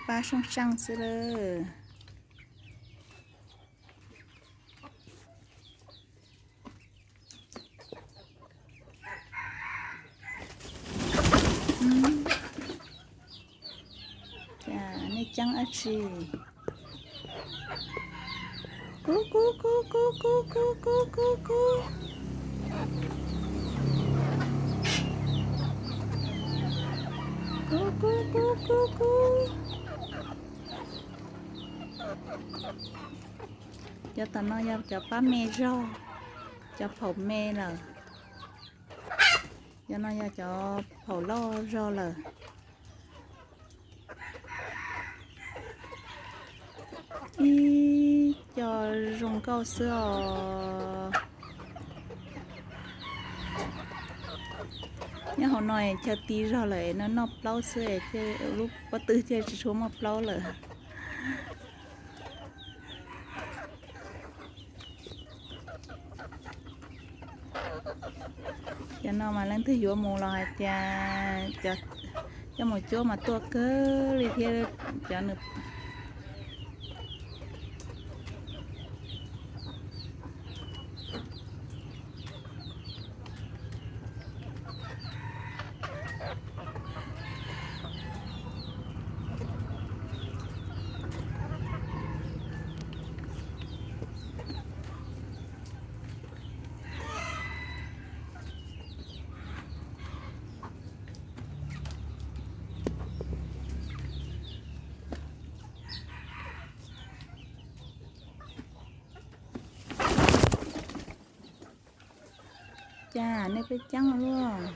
pab soj seej xwb lawm. Cas nej ceeb dab tsi? Kub kub kub kub kub kub kub kub kub kub. Kub kub kub kub kub. Cov tom no yog cov pab me zog, cov phaum me lawm. Cov no yog cov phaum loj zog lawm. Ib co zoo nkauj xwb os. Nyob hauv no chaw ti zog lawm no, noj plaub xwb, lub pob tw thiaj tsis tshua muaj plaub lawm. Cov no mas leej twg yuav mus los hais tias coj mus cuab mas tuaj kawg li thiab cov nws. Cas nej peb ceeb luaj.